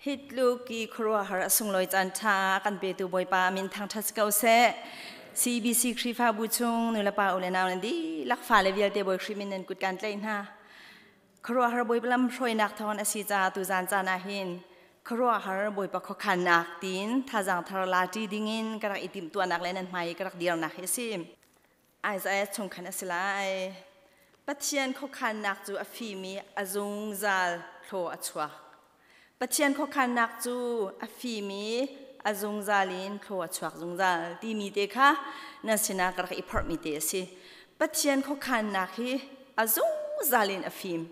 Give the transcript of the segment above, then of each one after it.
Hi tluk i khuaruahhar a sunglawi caan ṭha kan petu Bawipa min thangṭhat si ko seh. CBC Khrihfabu chung nulepa u le nau nan dihlak fale vialte Bawi Khrih min nan kut kan tlaih hna. Khuaruahhar Bawipa lam hruainak thawngin a si caah tuzan caan ah hin khuaruahhar Bawipa khuakhannak tiin thazaang thar la ṭi dingin ka rak i timhtuahnak le nan hmai i ka rak dirnak hi a si. Isaiah chung khan a si lai. Pathian khuakhannak cu a fim i a zungzal thlaw a chuak. Pathian khuakhannak cu a fim i a zungzal in thlaw a chuak zungzal timi te kha nan sinah ka rak i phorhmi te a si. Pathian khuakhannak hi a zungzal in a fim.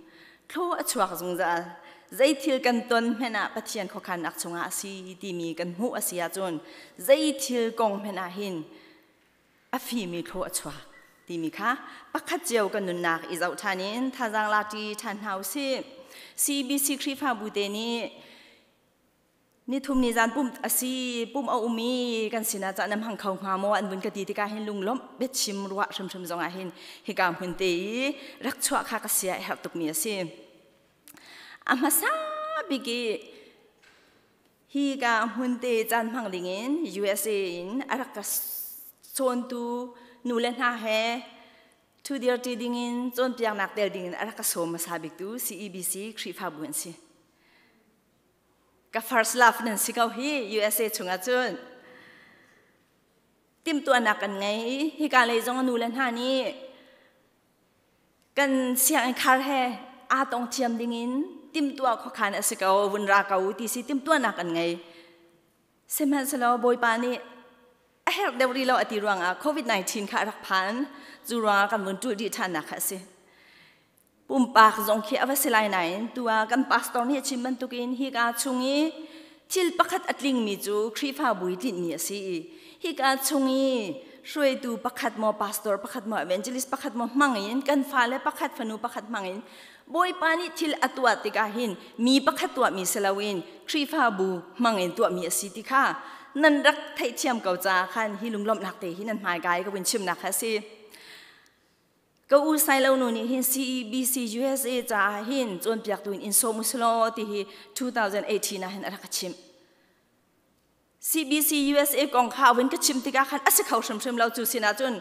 Thlaw a chuak zungzal. Zei thil kan ton hmanh ah Pathian khuakhannak chungah a si timi kan hmuh a si ahcun zei thil kong hmanh ah hin a fimi thlaw a chuak timi kha pakhat cio kan nunnak i zoh ṭhan in thazaang lak ṭi ṭhan hna u sih. CBC Khrihfabu te nih nithum ni zan pum a si pum a um i kan sinah cah nam hang kho hnga maw an vun ka ti tikah hin lunglawmh biachim ruah hrimhrim zongah hin hika hmun te i rak chuah kha ka sia a herh tukmi a si. A hmasa bik i Hi ka hmun te caan hmang dingin USA in a rak ka cawntu nu le hna he thudir ṭi dingin cawnpiaknak tel dingin a rak ka sawm hmasa biktu CEBC Khrihfabu an si. Ka first love nan si ko hi USA chungah cun. Timhtuahnak kan ngei i hika lei zong nu le hna nih Kan sianginn khar he aa tong thiam dingin timhtuah khuakhan a si ko, vun ra ko ti si timhtuahnak an ngei. Sihmanhsehlaw Bawipa nih a herh deuh rih lo a ti ruangah COVID-19 kha a rak phan. Cu ruangah kan vun ṭulh dih ṭhannak kha a si. Pumpak zong khi a va si lai nain tu ah kan pastor nih a chim bantukin hika chung i thil pakhat a tlingmi cu Khrihfabu i tlinhmi a si. Hika chung i hruaitu pakhat maw pastor pakhat maw evangelist pakhat maw hmang in kan fale pakhat fanu pakhat hmang in Bawipa nih thil a tuah tikah hin mi pakhat tuahmi si loin Khrihfabu hmang in tuahmi a si ti kha nan rak theihthiam ko caah khan hi lunglawmhnak te hi nan hmaika i ka vun chimnak kha a si. Ka u Sailo nu nih hin CEBC USA caah hin cawnpiaktu in in sawm usulaw ti hi 2018 ah hin a rak ka chimh. CBC USA kong kha vun ka chim tikah khan a si kho hrimhrim lo cu sinah cun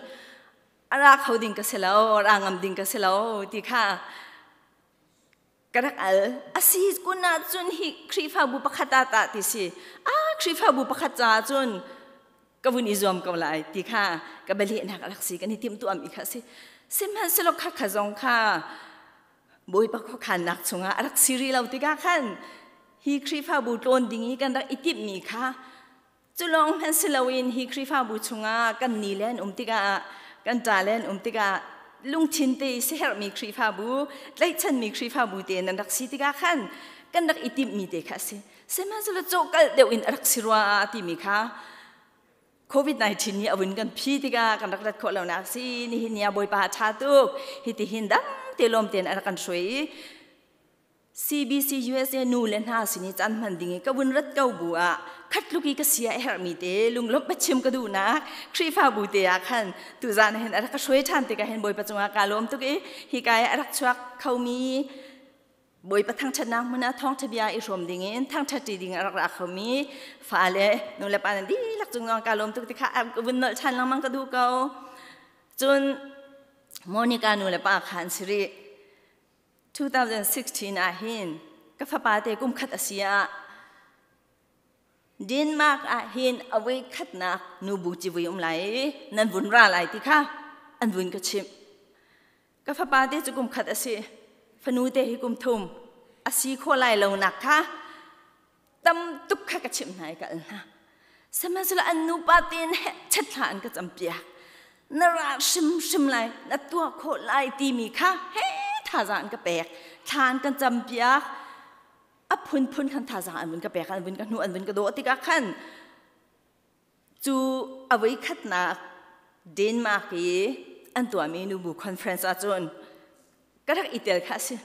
a ra kho ding ka si lo ra ngam ding ka si lo ti kha ka rak al a si kun ah cun hi Khrihfabu pakhat ah tah ti si a Khrihfabu pakhat caah cun ka vun i zuam ko lai ti kha ka bialehnak a rak si kan i timhtuah mi kha si sihmanhsehlaw kha kha zong kha Bawipa khuakhannak chungah a rak si rih lo tikah khan hi Khrihfabu tlawn ding i kan rak i timhmi kha cu lawng hmanh si loin hi Khrihfabu chungah kan ni le an um tikah kan ṭa le an um tikah lungthin te i siaherhmi Khrihfabu tlaihchanmi Khrihfabu te nan rak si tikah khan kan rak i timhmi te kha a si. Sihmanhsehlaw cawhkalh deuh in a rak si rua timi kha COVID-19 nih a vun kan phi tikah kan rak rat khawh lonak si nihin ni ah Bawipa a ṭha tuk hiti hin dam te lawm tein a rak kan hruai i CBC USA nu le hna sin i caan hman ding i ka vun rat ko bu ah khatluk i ka sia a herhmi te lunglawmh biachim ka duhnak Khrihfabu te ah khan tuzaan hin a rak ka hruai ṭhan tikah hin Bawipa cungah kaa lawm tuk i hika i a rak chuak khomi Bawipa thangṭhatnak hmun ah thawngṭha bia i hrawm dingin thangṭhat ṭi ding a rak ra khomi fale nulepa nan dihlak cung zong kaa lawm tuk ti kha vun nolh ṭhan lengmang ka duh ko. Cun Monica nulepa kha an si rih. 2016 ah hin ka fapa te kum khat a si ah Denmark ah hin a voi khatnak nubu civui um lai i nan vun ra lai ti kha an vun ka chimh. Ka fapa te cu kum khat a si. Fanu te hi kum thum. A si khawh lai lo nak kha tam tuk kha ka chimh hna i ka al hna. Sihmanhsehlaw an nupa tein chetthla an ka campiak. Na ra hrimhrim lai, na tuah khawh lai timi kha he thazaang an ka pek. Thla an kan campiak. A phunphun khan thazaang an vun ka pek, an vun ka hnuh, an vun ka dawh tikah khan Cu a voikhatnak Denmark i an tuahmi nubu conference ahcun ka rak i tel kha a si.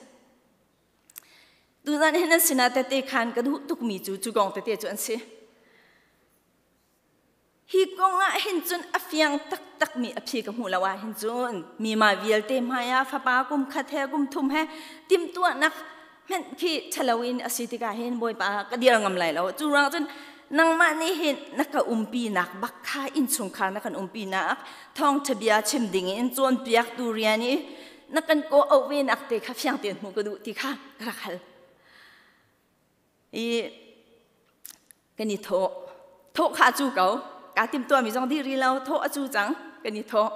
Tuzan hin an sinah tete khan ka duh tukmi cu cu kong tete cu an si. Hi kong ah hin cun a fiang taktakmi a phi ka hmuh lo ah hin cun mi mah vialte hmai ah fapa kum khat he kum thum he timhtuahnak Hmenh khi ṭhalo in a si tikah hin Bawipa ka dir ngam lai lo. Cu ruang cun nangmah nih hin na ka umpi nak bak kha, innchungkhar na kan umpi nak, thawngṭha bia chim ding in cawnpiaktu rian i na kan kawh auh ve nak te kha fiang tein hmuh ka duh ti kha ka rak hal. I kan i thawh. Thawh kha cu ko. Kaa timtuahmi zong dih rih lo. Thawh a cu cang. Kan i thawh.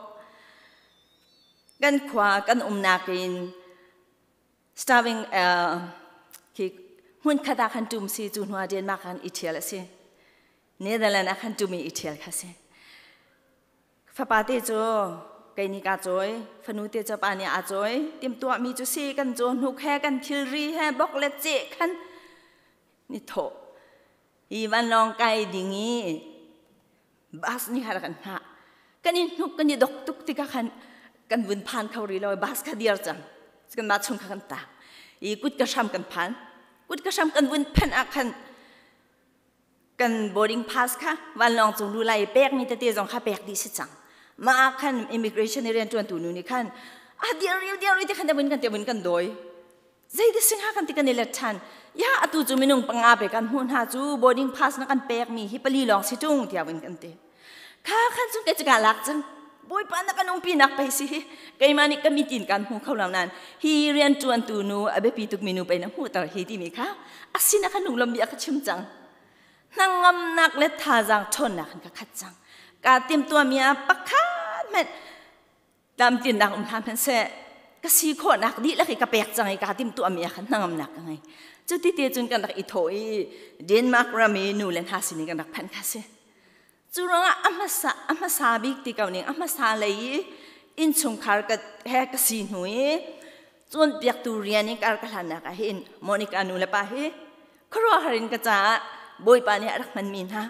Kan khua kan umnak in starving khi hmun khat ah khan tum si, cu hnuah Denmark khan i ṭhial a si. Netherlands ah khan tum i i ṭhial kha si. Fapa te cu kei nih kaa cawi, fanu te cu pa nih aa cawi. Timhtuahmi cu si, kan caw hnuk he, kan thilri he, bok le ceh khan ni thawh. Hi vanlawng kai ding i bus nih khan kan hngah. Kan i hnuk kan i dok tuk tikah khan kan vun phan kho rih lo, bus kha dir cang. Kanmah chung kha kan tak. I kut ka hram kan phan. Kut ka hram kan vun phanh ah khan kan boarding pass kha vanlawng cung lu lai pekmi tete zong kha pek dih si cang. Mah ah khan immigration rian ṭuantu nu nih khan a dir riu dir riu ti khan te vun kan te vun kan dawi. Zei ti singha kan ti kan i let ṭhan. Ya, atu cu minung panga pe kan hmuh hna cu, boarding pass na kan pekmi hi pali lawng si ṭung, tiah vun kan ti. Kha khan cun kei cu lak cang. Bawipa na kan umpi nak pei si hi. Keimah nih ka mitin kan hmu kho lo nain hi rian ṭuantu nu a biapi tukmi nu pei na hmuhter hi timi kha asina kha lung bia ka chim cang. Hnangamnak le thazaang ṭhawnnak in ka khat cang. Kaa timtuahmi ah pakhat hmanh tlamtlinnak um hlah hmanh seh, ka si khawhnak dihlak i ka pek cang i kaa timtuahmi ah khan hnangamnak ka ngei. Cuti te cun kan rak i thawh i Denmark ram i nu le hna sin in kan rak phanh kha si. Cu ruangah a hmasa a hmasa bik ti ko ning, a hmasa lei i innchungkhar ka he ka si hnu i cawnpiaktu rian in kar ka hlannak ah hin Monica nu le pa hi khuaruahhar in ka caah Bawipa nih a rak hmanmi hna,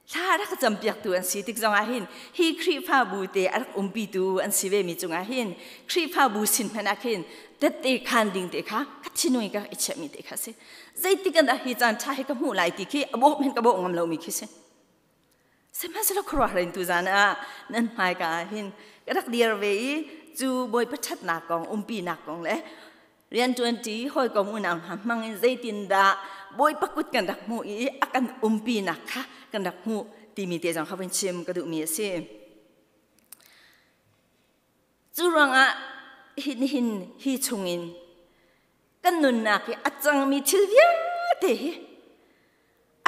thla rak ka campiaktu an si tik zongah hin, hi Khrihfabu te a rak umpitu an si ve mi cungah hin, Khrihfabu sin hmanh ah khin tette khan ding te kha ka thinung i ka i chiahmi te kha si. Zeitik an dah hi caan ṭha hi ka hmuh lai ti khi a bawh men ka bawh ngam lomi khi si. Sihmanhsehlaw khuaruahhar in tuzan ah nan hmaika ah hin ka rak dir ve i cu Bawipa ṭhatnak kong, umpinak kong le rianṭuanṭi hawikom unau hna hmang in zeitindah Bawipa kut kan rak hmuh i a kan umpinak kha kan rak hmuh timi te zong kha vun chim ka duhmi a si. Cu ruangah nihin hi chungin kan nunnak i a cangmi thil vialte hi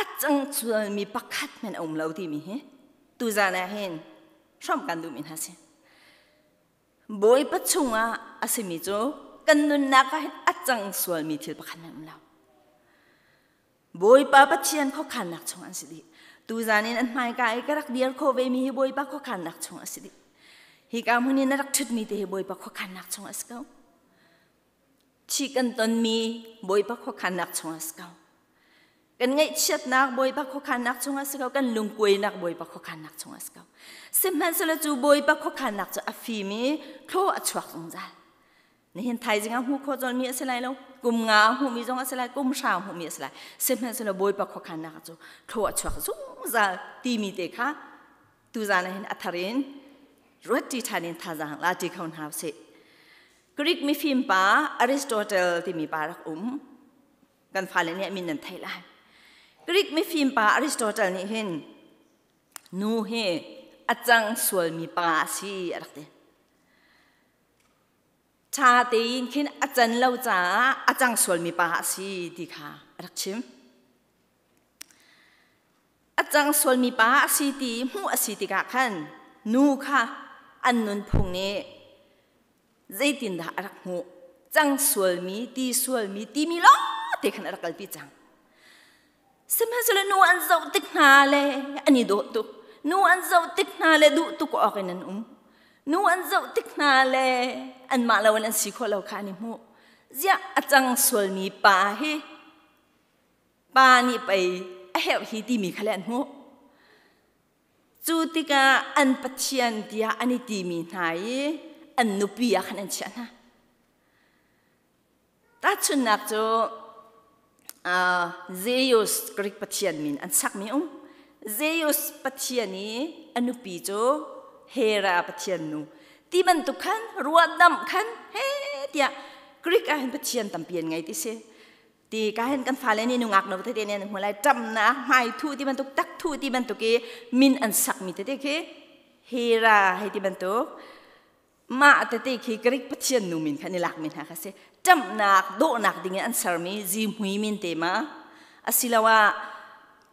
a cang sualmi pakhat hmanh a um lo timi hi tuzan ah hin hrawmh kan duhmi hna si. Bawipa chungah a simi cu kan nunnak ah hin a cang sualmi thil pakhat hmanh um lo. Bawipa Pathian khuakhannak chung an si dih. Tuzan in an hmaika i ka rak dir khawh vemi hi Bawipa khuakhannak chung a si dih. Hika hmun in na rak ṭhutmi te hi Bawipa khuakhannak chung a si ko. Thi kan tonmi Bawipa khuakhannak chung a si ko. Kan ngaihchiatnak Bawipa khuakhannak chung a si ko. Kan lungkuainak Bawipa khuakhannak chung a si ko. Sihmanhsehlaw cu Bawipa khuakhannak cu a fim i thlaw a chuak zungzal. Nihin thaizing ah hmuh khawh colmi a si lai lo. Kum nga ah hmuhmi zong a si lai, kum hra hmuhmi a si lai. Sihmanhsehlaw Bawipa khuakhannak cu thlaw a chuak zungzal timi te kha tuzan ah hin a thar in ruat ṭi ṭhan in thazaang la ṭi kho hna usih. Greek mifim pa Aristotle timi pa rak um. Kan fale nih a min nan theih lai. Greek mifim pa Aristotle nih hin nu hi a cang sualmi pa a si a rak ti. Ṭha tein khin a can lo caah a cang sualmi pa a si ti kha a rak chim. A cang sualmi pa a si ti hmuh a si tikah khan nu kha an nunphung nih zeitindah a rak hmuh? Cang sualmi, ti sualmi timi lawng te khan a rak kalpi cang. Sihmanhsehlaw nu an zoh tik hna le an i dawh tuk. Nu an zoh tik hna le duh tuk awk in an um. Nu an zoh tik hna le anmah lo in an si khawh lo kha an i hmuh. Ziah a cang sualmi pa hi pa nih pei a herh hi timi kha le an hmuh. Cu tikah an pathian tiah an i timi hna i an nupi ah khan an chiah hna. Tahchunhnak cu Zeus, Greek pathian min an sakmi um. Zeus pathian i a nupi cu Hera pathian nu. Ti bantuk khan ruahdamh khan he tiah Greek ah hin pathian tampi an ngei ti si. Ti ka hin kan fale nih nungak no tete nih an hmu lai ṭamnak hmai thu ti bantuk tak thu ti bantuk i min an sakmi tete khi Hera hei ti bantuk mah tete khi Greek pathian nu min kha ni lak mi hna kha si. Ṭamnak dawhnak ding in an sermi zihmui min te ma asiloah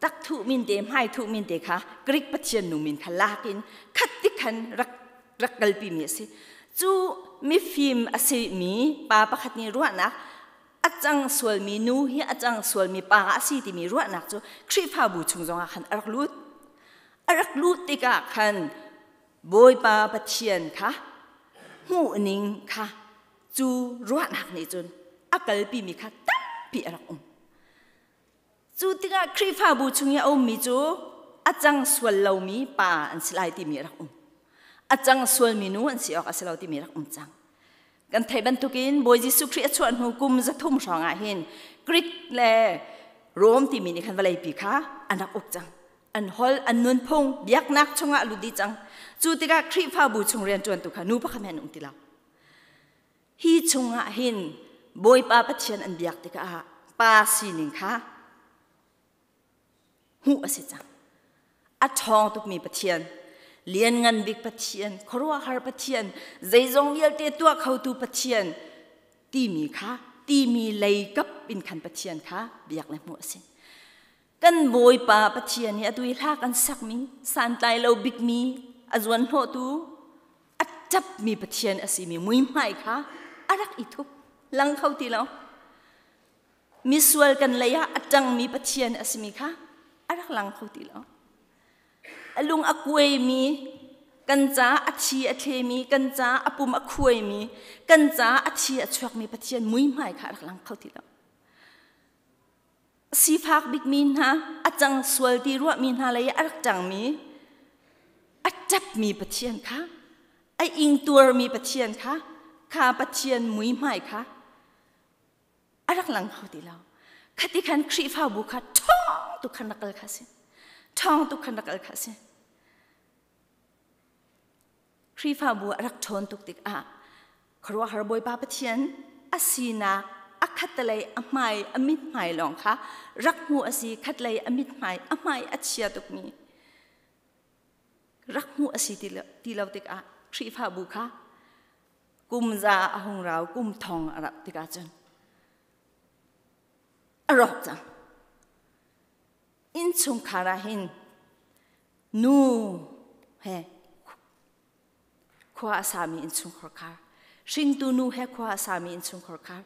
tak thu min te hmai thu min te kha Greek pathian nu min kha lak in khat ti khan rak rak kalpi mi a si. Cu mifim a si mi pa pakhat nih ruahnak a cang sualmi nu hi a cang sualmi pa a si timi ruahnak cu Khrihfabu chung zongah khan a rak lut. A rak lut tikah khan Bawipa Pathian kha hmuhning kha cu ruahnak nih cun a kalpimi kha tampi a rak um. Cu tikah Khrihfabu chung i a ummi cu a cang sual lomi pa an si lai timi a rak um. A cang sualmi nu an si awk a si lo timi a rak um cang. Kan theih bantukin Bawi Jesuh Khrih a chuah hnu kum 300 hrawng ah hin Greek le Rom timi nih khan vawleipi kha an rak uk cang. An holh, an nunphung, biaknak chungah lut dih cang. Cu tikah Khrihfabu chung rianṭuantu kha nu pakhat hmanh an um ti lo. Hi chungah hin Bawipa Pathian an biak tikah pa sining kha hmuh a si cang. A ṭhawng tukmi Pathian, lianngan bik Pathian, khuaruahhar Pathian, zeizong vialte tuah khotu Pathian timi kha timi lei kap in khan Pathian kha biak le hmuh a si. Kan Bawipa Pathian i atu i hla kan sakmi, santlai lo bikmi, a zuan hnawhtu, a ṭapmi Pathian a simi muihmai kha a rak i thup lang kho ti lo. Misual kan lei ah a ṭangmi Pathian a simi kha a rak lang kho ti lo. A lung a kuaimi, kan ca a thi a thlemi, kan ca a pum a khuaimi, kan ca a thi a chuakmi Pathian muihmai kha a rak lang kho ti lo. Sifak bikmi hna, a cang sual ti ruahmi hna lei a rak ṭangmi, a ṭapmi Pathian kha, a ingtuarmi Pathian kha, kha Pathian muihmai kha a rak lang kho ti lo. Khati khan Khrihfabu kha ṭhawng tuk khan rak kal kha si. Ṭhawng tuk khan rak kal kha si. Khrihfabu a rak ṭhawn tuk tikah khuaruahhar Bawipa Pathian a sinak a khattelei a hmai a mithmai lawng kha rak hmuh a si khatlei a mithmai a hmai a chia tukmi rak hmuh a si ti lo tikah Khrihfabu kha kum za a hung rau kum thong a rauh tikah cun a rawk cang. Innchungkhar ah hin nu he khua a sami innchungkhar khar hringtu nu he khua a sami innchungkhar khar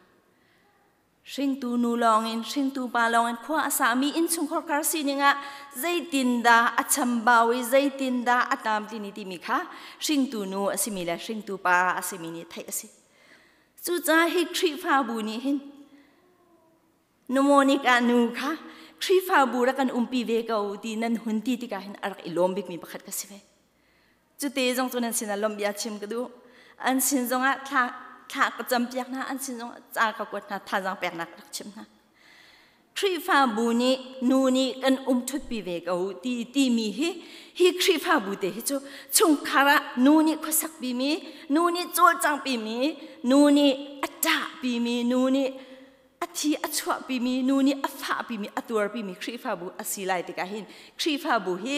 hringtu nu lawngin hringtu pa lawngin khua a sami innchungkhar khar sining ah zeitindah a chambau i zeitindah a tlamtlin i timi kha hringtu nu a simi le hringtu pa a simi nih theih a si. Cucaah hi Khrihfabu nih hin Nu Monica nu kha Khrihfabu rak kan umpi ve ko ti nan hun ti tikah hin a rak i lawm bikmi pakhat ka si ve. Cute zong cu nan sinah lawmh bia chim ka duh. An sin zongah thla thla ka campiak hna, an sin zongah ca ka kuat hna, thazaang peknak ka rak chim hna. Khrihfabu nih nu nih kan um ṭhutpi ve ko ti timi hi hi Khrihfabu te hi cu chungkhar ah nu nih khuasakpi mi, nu nih cawlcangpi mi, nu nih a ṭahpi mi, nu nih a thi a chuahpimi nu nih a fahpimi a tuarpimi Khrihfabu a si lai tikah hin Khrihfabu hi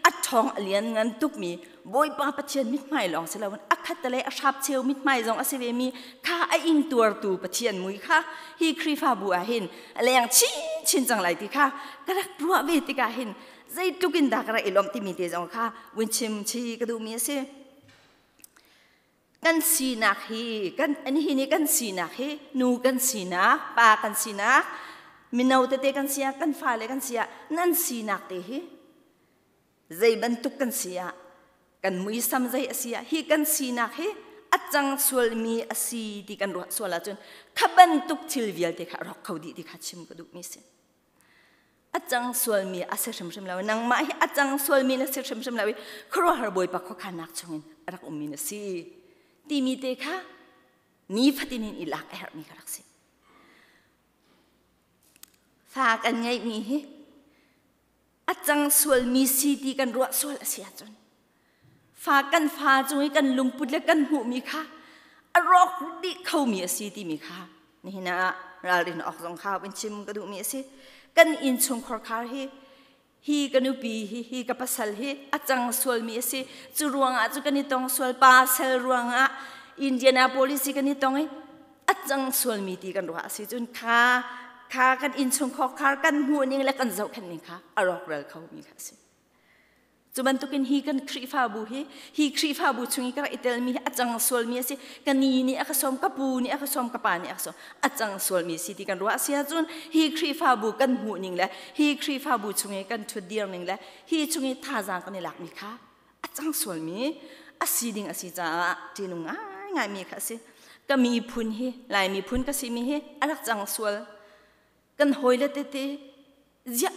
a ṭhawng a lian ngan tukmi Bawipa Pathian mithmai lawng si loin a khatte a hrapcheu mithmai zong a si vemi kha a ingtuartu Pathian mui kha hi Khrihfabu ah hin a leng chinchin cang lai ti kha ka rak ruah ve tikah hin zeitluk in dah ka rak i lawmh timi te zong kha vun chim chi ka duhmi a si. Kan sinak hi kan hi nih kan sinak hi nu kan sinak, pa kan sinak, mino tete kan si ah, kan fale kan si ah, nan sinak te hi zei bantuk kan si ah, kan muisam zei a si ah, hi kan sinak hi a cang sualmi a si ti kan ruah sual ahcun kha bantuk thil vialte kha rawk kho dih ti kha chim ka duhmi si. A cang sualmi a si hrimhrim lo. Nangmah hi a cang sualmi na si hrimhrim lo i khuaruahhar Bawipa khuakhannak chungin a rak ummi na si timi te kha nifatin in i lak a herhmi ka rak si. Fa kan ngeihmi hi a cang sualmi si ti kan ruah sual a si ahcun fa kan fa cung i kan lungput le kan hmuhmi kha a rawk dih khomi a si timi kha Nihin ah ralrin awk zong kha vun chim ka duhmi a si. Kan innchungkhar khar hi hi ka nupi hi hi ka pasal hi a cang sualmi a si. Cu ruangah cu kan i tong sual pa sel ruangah Indianapolis hi kan i tong i a cang sualmi ti kan ruah a si cun kha kha kan innchungkhar khar kan hmuh ning le kan zohkhenh ning kha a rawkral khomi kha a si. Cu bantukin hi kan Khrihfabu hi hi Khrihfabu chung i ka rak i telmi hi a cang sualmi a si. Ka ni nih a ka sawm, ka pu nih a ka sawm, ka pa nih a ka sawm. A cang sualmi si ti kan ruah a si ahcun hi Khrihfabu kan hmuh ning le hi Khrihfabu chung i kan ṭhutdir ning le hi chung i thazaang kan i lakmi kha a cang sualmi a si ding a si caah ṭihnung ngaingaimi kha a si. Ka miphun hi Lai miphun ka simi hi a rak cang sual. Kan hawile tete ziah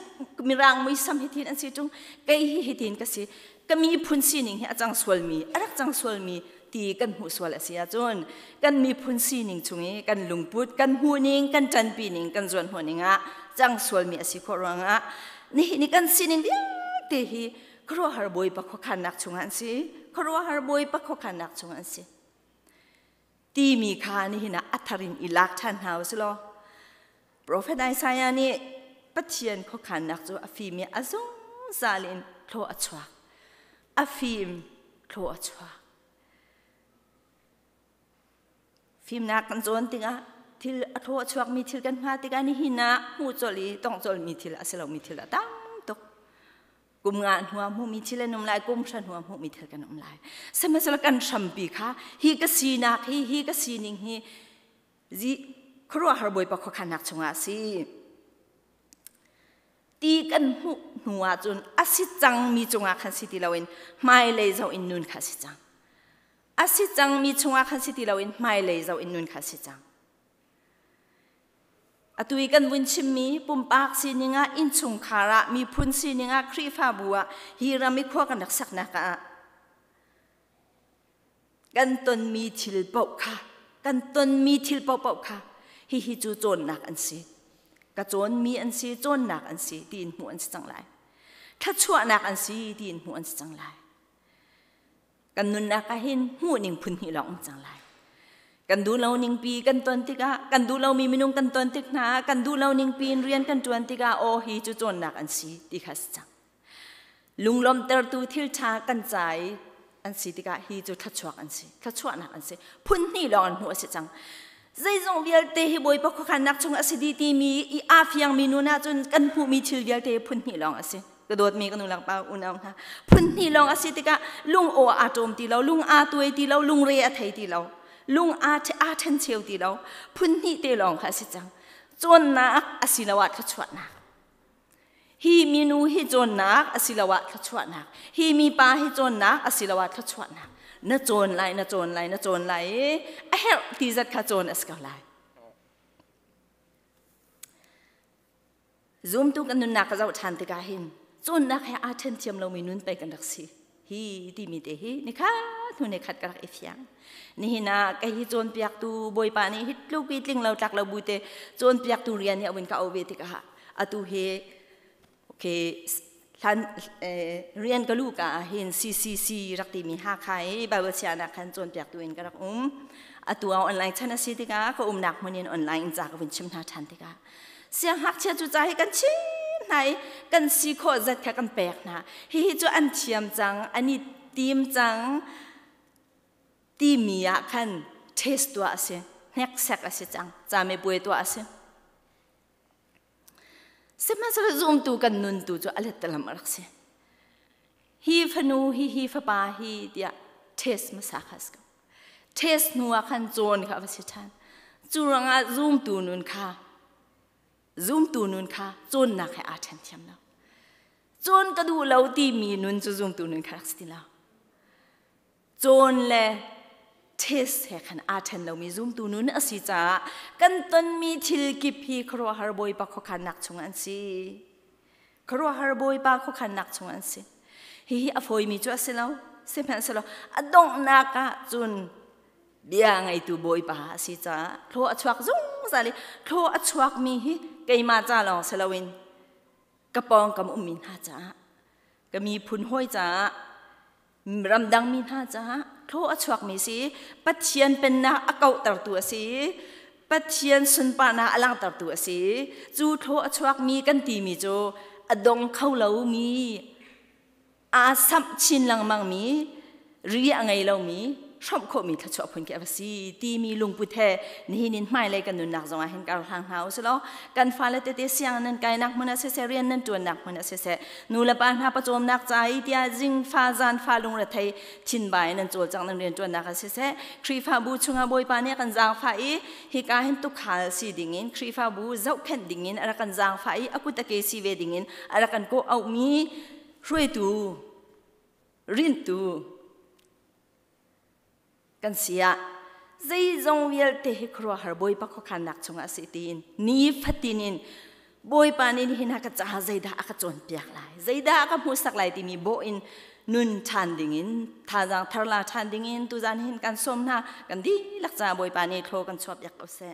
mirang muisam hi thin an si ṭung kei hi hitin ka si ka miphun sining hi a cang sualmi a rak cang sualmi ti kan hmuh sual a si ahcun kan miphun sining chung i kan lungput kan hmuhning kan ṭanpi ning kan zuan ning ah cang sualmi a si khawh ruangah nihin ni kan sining vialte hi khuaruahhar bawipa khuakhannak chungah an si khuaruahhar bawipa khuakhannak chungah an si timi kha nihin ah a thar in i lak ṭhan hna u law Profet Isaiah nih Pathian khuakhannak cu a fim i a zungzal in thlaw a chuak. A fim thlaw a chuak. Fimnak kan cawn tikah thil a thaw a chuakmi thil kan hnga tikah nihin ah hmuh colh i tongh colhmi thil a si lomi thil a tam tuk. Kum nga hnuah hmuhmi thil an um lai, kum hra hnuah hmuhmi thil kan um lai. Sihmanhsehlaw kan hrampi kha hi ka sinak hi hi ka sining hi zi khuaruahhar Bawipa khuakhannak chungah a si. Ti kan hmuh hnu ahcun a si cangmi cungah khan si ti loin hmailei zoh in nun kha a si cang. A si cangmi chungah khan si ti loin hmailei zoh in nun kha a si cang. Atu i kan vun chimmi pumpak sining ah, innchungkhar ah, miphun sining ah, Khrihfabu ah, hi ram i khua kan rak saknak ah kan tonmi thil paoh kha kan tonmi thil paohpaoh kha hihi cu cawnnak an si ka cawnmi an si cawnnak an si tiin hmuh an si cang lai thluachuahnak an si tiin hmuh an si cang lai kan nunnak ah hin hmuh ning phun hnih lawng um cang lai kan duh lo ning pi kan ton tikah kan duh lomi minung kan ton tik hna kan duh lo ning pi in rian kan ṭuan tikah aw hi cu cawnnak an si ti kha si cang Lunglawmhtertu thil ṭha kan ca i an si tikah hi cu thluachuak an si, thluachuahnak an si. Phun hnih lawng an hmuh a si cang. Zeizong vialte hi Bawipa khuakhannak chung a si dih timi i aa fiangmi nun ahcun kan hmuhmi thil vialte phun hnih lawng a si. Ka dawtmi ka nu lakpa unau hna. Phun hnih lawng a si tikah lung aw aa ṭawm ti lo, lung aa tuai ti lo, lungre a thei ti lo, lung aa aa ṭhencheu ti lo. Phun hnih te lawng kha a si cang. Cawnnak asiloah thluachuahnak. Hi minu hi cawnnak asiloah thluachuahnak. Hi mipa hi cawnnak asiloah thluachuahnak. Na cawn lai, na cawn lai, na cawn lai i a herh ti zat kha cawn a si ko lai. Zumtu kan nunnak ka zoh ṭhan tikah hin cawnnak he aa ṭhen thiam lomi nun pei kan rak si. Hi timi te hi nikhat hnu nikhat ka rak i fiang. Nihin ah kei hi cawnpiaktu Bawipa nih hi tluk i tling lo tlak lo bu te cawnpiaktu rian hi a vun ka auh ve tikah atu hi okay hlan rian ka lu ka ah hin CCC rak timi Hakha i Bible sianak khan cawnpiaktu in ka rak um. Atu ah online chan a si tikah ka umnak hmun in online in ca ka vun chim hna ṭhan tikah siangngakchia cu ca hi kan chim hna i kan si khawh zat kha kan pek hna. Hihi cu an thiam cang, an i tim cang timi ah khan test tuah a si, hneksek a si cang, camepuai tuah a si. Sihmanhsehlaw zumtu kan nun tu cu a lettalam a rak si. Hi fanu hi hi fapa hi tiah test hmasa kha a si ko. Test hnu ah khan cawn kha a va si ṭhan. Cu ruangah zumtu nun kha zumtu nun kha cawnnak he aa ṭhen thiam lo. Cawn ka duh lo timi nun cu zumtu nun kha rak si ti lo. Cawn le test he khan aa ṭhen lomi zumtu nun a si caah kan tonmi thil kip hi khuaruahhar Bawipa khuakhannak chung an si. Khuaruahhar Bawipa khuakhannak chung an si. Hihi a fawimi cu a si lo. Sihmanhsehlaw a donghnak ah cun bia ngeitu Bawipa a si caah thlaw a chuak zungzal i thlaw a chuakmi hi keimah ca lawng si loin ka pawngkam ummi hna caah ka miphun hawi caah ramdangmi hna caah thlaw a chuakmi si Pathian pennak a kauhtertu a si. Pathian sunparnak a langhtertu a si. Cu thlaw a chuakmi kan timi cu a dong kho lomi, aa samh chin lengmangmi, ri a ngei lomi, hrawmh khawhmi thluachuah phun khi a va si timi lungput he nihin in hmailei kan nunnak zongah hin kar hlang hna usilaw, kan fale tete siang nan kainak hmun ah siseh, rian nan ṭuannak hmun ah siseh, nu le pa hna pawcawmnak ca i tiah zing fa zan fa lungrethei thinbai nan cawlcang nan rian ṭuannak ah siseh, Khrihfabu chungah Bawipa nih a kan zaangfah i hika hin tukhal si dingin, Khrihfabu zohkhenh dingin a rak kan zaangfah i a kut a ke si ve dingin a rak kan kawh auhmi hruaitu rintu kan si ah, zeizong vialte hi khuaruahhar Bawipa khuakhannak chungah a si tiin ni fatin in Bawipa nih nihin ah ka caah zeidah a ka cawnpiak lai, zeidah a ka hmuhsak lai timi bawh in nun ṭhan dingin, thazaang thar la ṭhan dingin tuzan hin kan sawm hna. Kan dihlak caah Bawipa nih thlaw kan chuahpiak ko seh.